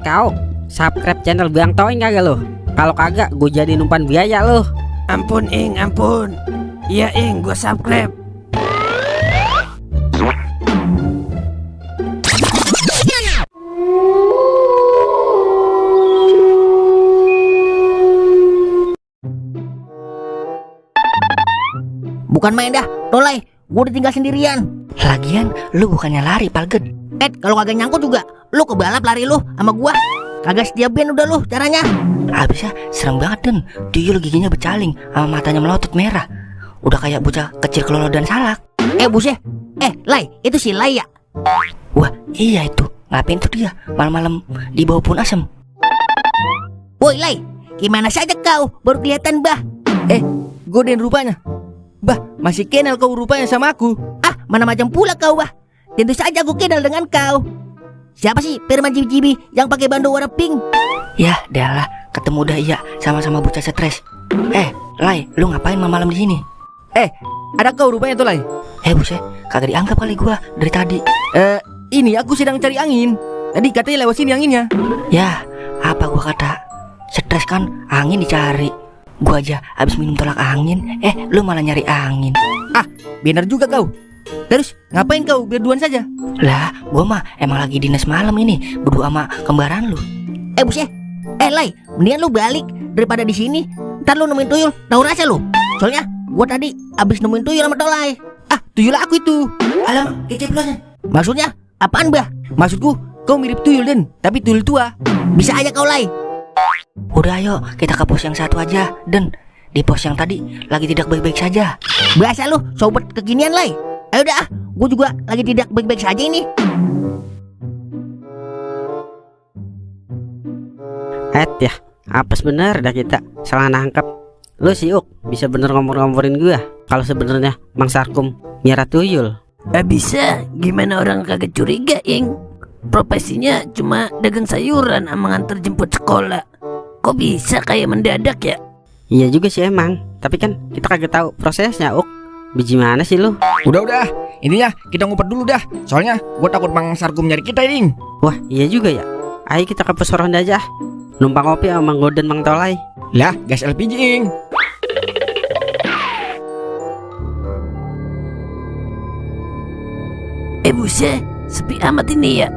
Kau, subscribe channel Bang Toing kagak lo? Kalau kagak, gue jadi numpan biaya lo. Ampun Ing, ampun. Iya Ing, gue subscribe. Bukan main dah, Tolai, gue udah tinggal sendirian. Lagian, lu bukannya lari, Palget. Kalau kagak nyangkut juga, lu kebalap lari lu sama gua. Kagak setia band udah lu caranya. Abisnya serem banget Den, tuyul giginya becaling sama matanya melotot merah. Udah kayak bocah kecil kelolodan salak. Buset, Lai, itu si Lai ya? Wah, iya itu. Ngapain tuh dia malam-malam di bawah pohon asem? Woi Lai, gimana saja kau? Baru kelihatan bah. Gue Den rupanya. Bah, masih kenal kau rupanya sama aku. Mana macam pula kau bah? Tentu saja aku kenal dengan kau. Siapa sih Firman Jibi yang pakai bando warna pink? Ya, dah lah, ketemu dah iya, sama-sama bocah stres. Lai, lu ngapain malam di sini? Ada kau rupanya tuh Lai. Buset, kagak dianggap kali gua dari tadi. Ini aku sedang cari angin. Tadi katanya lewat sini anginnya. Ya, apa gua kata? Stres kan, angin dicari. Gua aja habis minum tolak angin, lu malah nyari angin. Benar juga kau. Terus ngapain kau berduaan saja? Lah, gua mah emang lagi dinas malam ini, berdua sama kembaran lu. Buset. Lai, mendingan lu balik daripada di sini. Ntar lu nemuin tuyul, tahu rasa lu. Soalnya gua tadi abis nemuin tuyul sama Tolai. Tuyul aku itu. Alam, keceplosan. Maksudnya apaan, Bah? Maksudku, kau mirip tuyul Den, tapi tuyul tua. Bisa aja kau Lai. Udah ayo, kita ke pos yang satu aja. Dan di pos yang tadi lagi tidak baik-baik saja. Biasa lu, sobat kekinian Lai. Ayo dah, gue juga lagi tidak baik-baik saja ini. Ya, apes bener dah kita salah nangkep. Lu sih Uk, bisa bener ngomong-ngomongin gua. Kalau sebenarnya Mang Sarkum miara tuyul. Bisa, gimana orang kagak curiga Ing? Profesinya cuma dagang sayuran sama nganter jemput sekolah. Kok bisa kayak mendadak ya? Iya juga sih emang, tapi kan kita kagak tahu prosesnya Uk. Biji mana sih lu? Udah, ininya kita ngumpet dulu dah. Soalnya gue takut Mang Sarkum nyari kita ini. Wah, iya juga ya. Ayo kita ke pos ronda aja. Numpang kopi sama Mang Goden Mang Tolai. Lah, gas LPG Ing. Buset, sepi amat ini ya.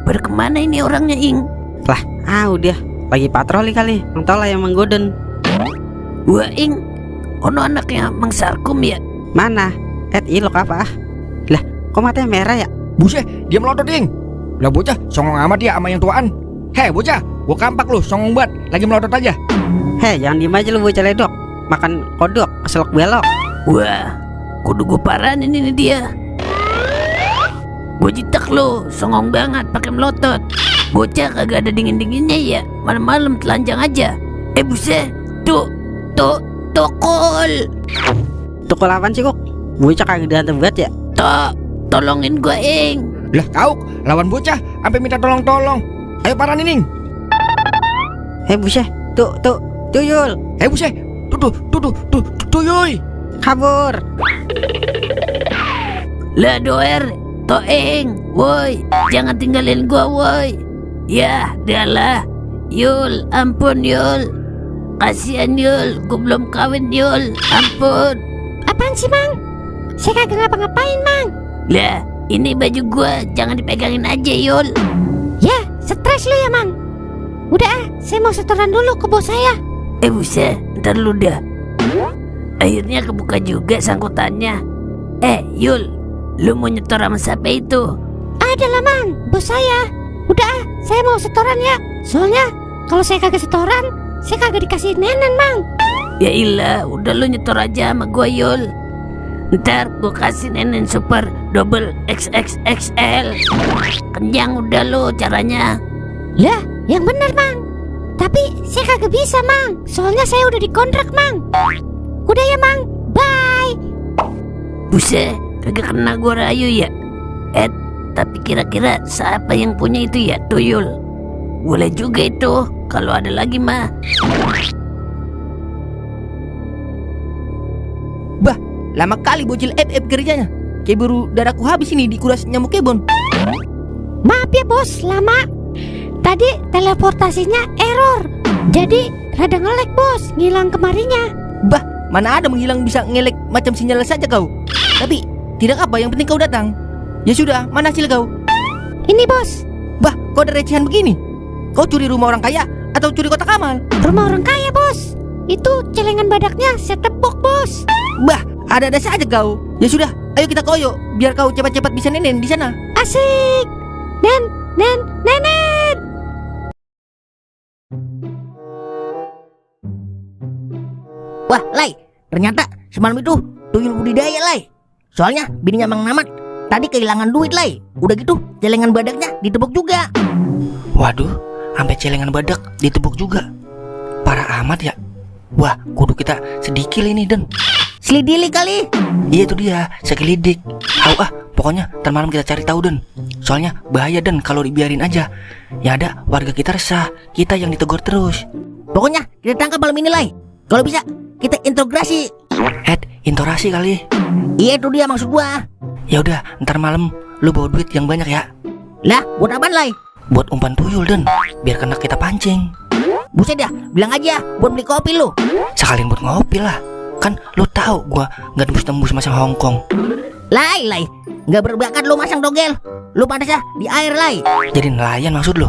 Pada kemana ini orangnya Ing? Lah, udah lagi patroli kali Mang Tolai sama Mang Goden. Wah Ing, ono anaknya Mang Sarkum ya? Mana? Ilok apa? Lah, kok matanya merah ya? Buset, dia melotot Ing. Lah bocah, songong amat ya sama yang tuaan. Bocah, gua kampak lu, songong banget, lagi melotot aja. Jangan diem aja lu bocah ledok. Makan kodok, keselok belok. Wah, kudu gue paranin ini dia. Gue jitak lo, songong banget pakai melotot. Bocah kagak ada dingin-dinginnya ya, malam-malam telanjang aja. Buset, tokol. Tukul apaan sih Kok? Bocah kagak dihantam banget ya? Tolongin gue Ing. Lah kau, lawan bocah, sampai minta tolong-tolong. Ayo paranin Ing. Buset, tuyul. Buset, tuyul. Kabur. Lah doer, Ing, woi, jangan tinggalin gua woi. Ya, dialah. Yul, ampun Yul. Kasihan Yul, gua belum kawin Yul. Ampun. Apaan sih Mang? Saya kagak ngapa-ngapain Mang. Lah, ini baju gua, jangan dipegangin aja Yul. Ya, stres lu ya Mang. Udah saya mau setoran dulu ke bos saya. Buset, ntar lu dah. Akhirnya kebuka juga sangkutannya. Yul, lu mau nyetor sama siapa itu? Ada lah Mang, bos saya. Udah saya mau setoran ya. Soalnya kalau saya kagak setoran, saya kagak dikasih nenen Mang. Ya ilah, udah lu nyetor aja sama gua Yul. Ntar gua kasih nenen super double XXXL. Kenyang udah lu caranya. Lah, yang bener Mang. Tapi saya kagak bisa Mang. Soalnya saya udah dikontrak Mang. Udah ya Mang, bye. Buset, kagak kena gua rayu ya. Tapi kira-kira siapa yang punya itu ya, tuyul? Boleh juga itu, kalau ada lagi mah. Bah, lama kali bocil kerjanya. Kayak baru darahku habis ini dikuras nyamuk kebon. Maaf ya bos, lama. tadi teleportasinya error. Jadi rada nge-lag bos, ngilang kemarinya. Bah, mana ada menghilang bisa ngelek macam sinyal saja kau. Tapi tidak apa, yang penting kau datang. Ya sudah, mana hasil kau? Ini bos, Bah, kau ada recehan begini? Kau curi rumah orang kaya atau curi kotak amal? rumah orang kaya bos. Itu celengan badaknya saya tepok bos. Bah, ada saja kau. Ya sudah, ayo kita koyo biar kau cepat-cepat bisa nenen di sana. Asik. Nenen. Wah, Lai, ternyata semalam itu tuyul budidaya, Lai. Soalnya bininya Mang Namat tadi kehilangan duit, Lai. Udah gitu, celengan badaknya ditebuk juga. Waduh, sampai celengan badak ditebuk juga. Parah amat ya. Wah, kudu kita sedikit ini Den. Selidili kali. Iya itu dia, sekelidik. Pokoknya ntar malam kita cari tahu Den. Soalnya bahaya Den kalau dibiarin aja. Ya ada warga kita resah, kita yang ditegur terus. Pokoknya kita tangkap malam ini, Lai. Kalau bisa kita integrasi. Intorasi kali. Iya itu dia maksud gua. Ya udah, ntar malam lu bawa duit yang banyak ya. Lah, buat apaan, Lai? Buat umpan tuyul Den, biar kena kita pancing. Buset dah, bilang aja buat beli kopi lu. Sekalian buat ngopi lah. Kan lu tahu gua nggak tembus masang Hongkong. Lai, nggak berbakat lu masang dogel. Lu pantasnya di air, Lai. Jadi nelayan maksud lu?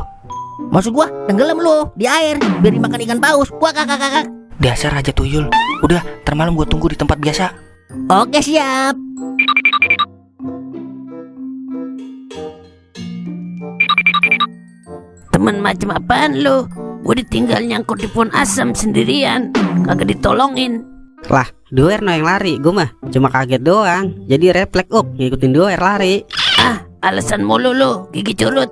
Maksud gua tenggelam lu di air biar dimakan ikan paus. Wah, kakak. Dasar aja tuyul. Udah, ntar malam gua tunggu di tempat biasa. Oke, siap. Temen macam apaan lu? Gue ditinggal nyangkut di pohon asam sendirian, kagak ditolongin. Lah, Doer no yang lari, gue mah cuma kaget doang. Jadi refleks ngikutin Doer lari. Ah, alasan mulu lu, gigi curut.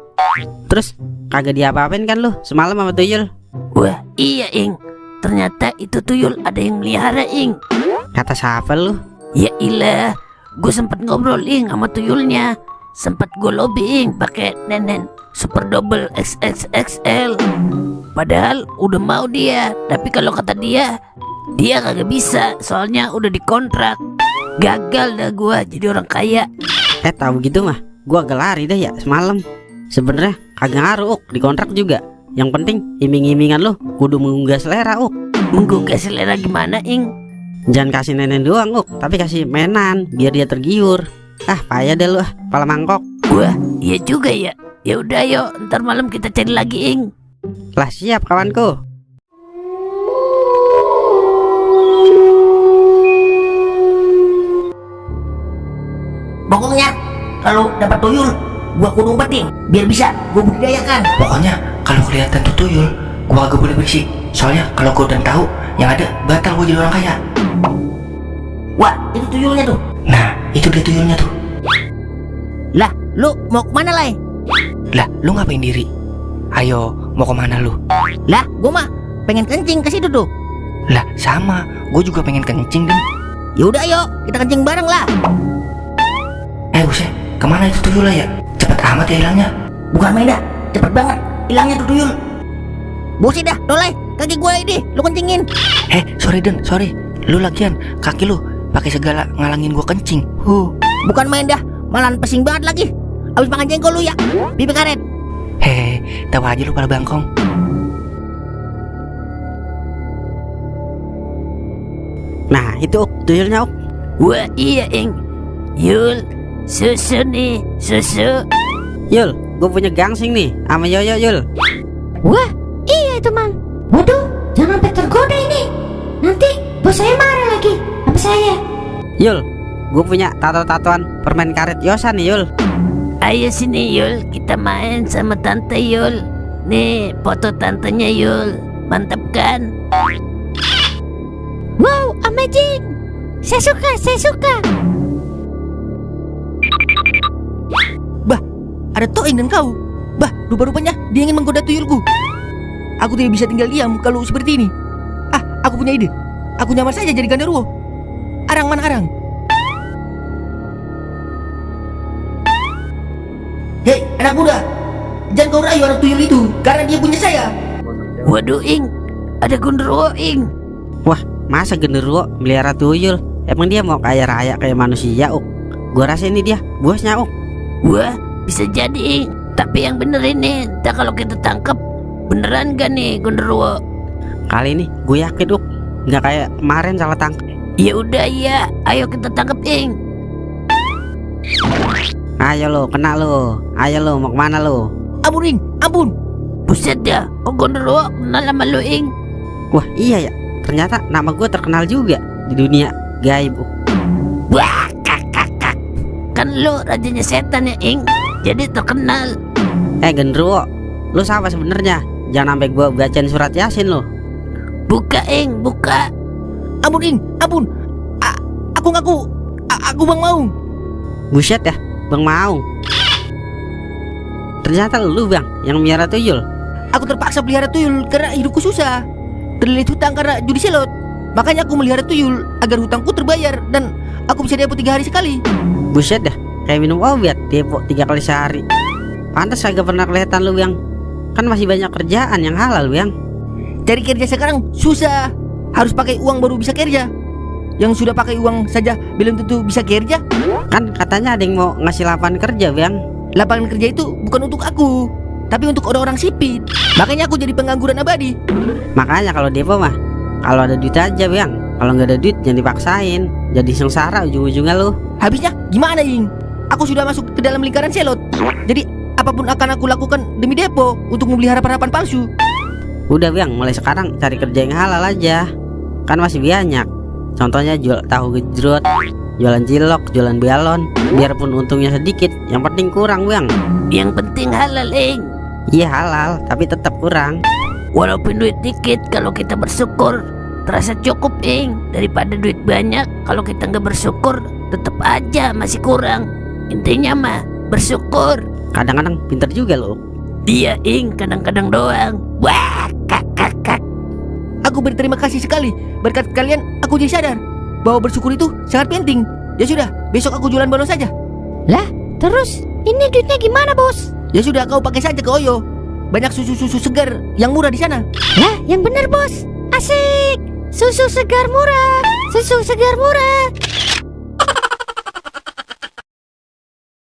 Terus kagak diapa-apain kan lu semalam sama tuyul? Wah, iya Ing. Ternyata itu tuyul ada yang melihara Ing. Kata siapa lu? Ya ilah, gue sempet ngobrol Ing sama tuyulnya. Sempet gue lobbying pakai nenen super double XXXL. Padahal udah mau dia, tapi kalau kata dia kagak bisa, soalnya udah dikontrak. Gagal dah gua jadi orang kaya. Tahu gitu mah, gua agak lari dah ya semalam. Sebenarnya kagak ngaruh dikontrak juga. Yang penting iming-imingan lu kudu menggugah selera Menggugah selera gimana Ing? Jangan kasih nenen doang tapi kasih mainan biar dia tergiur. Payah deh lu kepala mangkok. Wah, iya juga ya. Ya udah yuk, ntar malam kita cari lagi Ing. Lah siap kawanku. Pokoknya kalau dapat tuyul, gua kudu umpetin biar bisa gua budidayakan. Pokoknya kalau kelihatan tuh tuyul, gua agak boleh berisik. Soalnya kalau gua udah tahu, yang ada batal gua jadi orang kaya. Wah, itu tuyulnya tuh. Nah, itu dia tuyulnya tuh. Lah, lu mau kemana, Lai? Lah, lu ngapain diri? Ayo, mau kemana lu? Lah, gua mah pengen kencing ke situ tuh. Lah, sama, gua juga pengen kencing Den. Yaudah ayo, kita kencing bareng lah. Buset, kemana itu tuyul ya? Cepet amat ya hilangnya. Bukan main dah, cepet banget hilangnya tuh tuyul. Buset dah, Dolai, kaki gua ini, lu kencingin. Sorry Den, sorry. Lu lagian, kaki lu pakai segala ngalangin gua kencing. Bukan main dah, malahan pesing banget lagi. Abis makan jengkol lu ya, pipi karet. Tahu aja lu pala bangkong. Nah itu tuyulnya Wah iya Ing. Yul, susu nih, susu. Yul, gue punya gangsing nih sama Yoyo Yul. Wah, iya itu Mang. Waduh, jangan sampai tergoda ini. Nanti bos saya marah lagi sama saya. Yul, gue punya tato-tatoan permen karet Yosa nih Yul. Ayo sini Yul, kita main sama Tante Yul. Nih foto tantenya Yul, mantap kan? Wow, amazing. Saya suka. Bah, ada Toing dan kau. Bah, rupa-rupanya dia ingin menggoda tuyulku. Aku tidak bisa tinggal diam kalau seperti ini. Aku punya ide. Aku nyamar saja jadi Gandarwo. Arang mana arang? Hei, anak muda, jangan kau rayu anak tuyul itu, karena dia punya saya. Waduh Ing, ada Gundurwo Ing. Wah, masa genderuwo melihara tuyul? Emang dia mau kaya raya kayak manusia Gua rasa ini dia bosnya Wah, bisa jadi Ing. Tapi yang bener ini, entah kalau kita tangkap beneran gak nih Gondorwo? Kali ini gue yakin Uk, nggak kayak kemarin salah tangkap. Ya udah ya, ayo kita tangkap Ing. Ayo lo, kena lo. Ayo lo, mau kemana lo? Ampun Ing, ampun. Buset dah, kok Gondorwo kenal sama lu Ing? Wah iya ya, ternyata nama gue terkenal juga di dunia gaib Uk. Wah, kak. Kan lu rajanya setan ya Ing, jadi terkenal. Gendruwo, lu siapa sebenarnya? Jangan sampai gue bacain surat Yasin lo. Buka Ing, buka. Ampun Ing, ampun. Aku ngaku, aku Bang Maung. Buset ya, Bang Maung. Ternyata lu Bang yang miara tuyul. Aku terpaksa pelihara tuyul karena hidupku susah. Terlilit hutang karena judi selot. Makanya aku melihara tuyul agar hutangku terbayar dan aku bisa depot 3 hari sekali. Buset dah, kayak minum obat depot 3 kali sehari. Pantas agak pernah kelihatan lu Bang. Kan masih banyak kerjaan yang halal Bang. Cari kerja sekarang susah. Harus pakai uang baru bisa kerja. Yang sudah pakai uang saja belum tentu bisa kerja. Kan katanya ada yang mau ngasih lapangan kerja Bang. Lapangan kerja itu bukan untuk aku, tapi untuk orang-orang sipit. Makanya aku jadi pengangguran abadi. Makanya kalau depo mah, kalau ada duit aja Bang. Kalau nggak ada duit jangan dipaksain. Jadi sengsara ujung-ujungnya lu. Habisnya gimana Ing? Aku sudah masuk ke dalam lingkaran selot. Jadi apapun akan aku lakukan demi depo untuk memelihara harapan palsu. Udah Bang, mulai sekarang cari kerja yang halal aja. Kan masih banyak. Contohnya jual tahu gejrot, jualan cilok, jualan balon. Biarpun untungnya sedikit, yang penting kurang Bang. Yang penting halal Ing. Iya halal, tapi tetap kurang. Walaupun duit dikit, kalau kita bersyukur terasa cukup Ing. Daripada duit banyak, kalau kita nggak bersyukur tetap aja masih kurang. Intinya mah bersyukur. Kadang-kadang pinter juga lo. Dia Ing, kadang-kadang doang. Wah, kak. Aku berterima kasih sekali. Berkat kalian aku jadi sadar bahwa bersyukur itu sangat penting. Ya sudah, besok aku jualan balon saja. Lah, terus ini duitnya gimana, Bos? Ya sudah, kau pakai saja ke Oyo. Banyak susu-susu segar yang murah di sana. Lah, yang bener, Bos. Asik. Susu segar murah. Susu segar murah.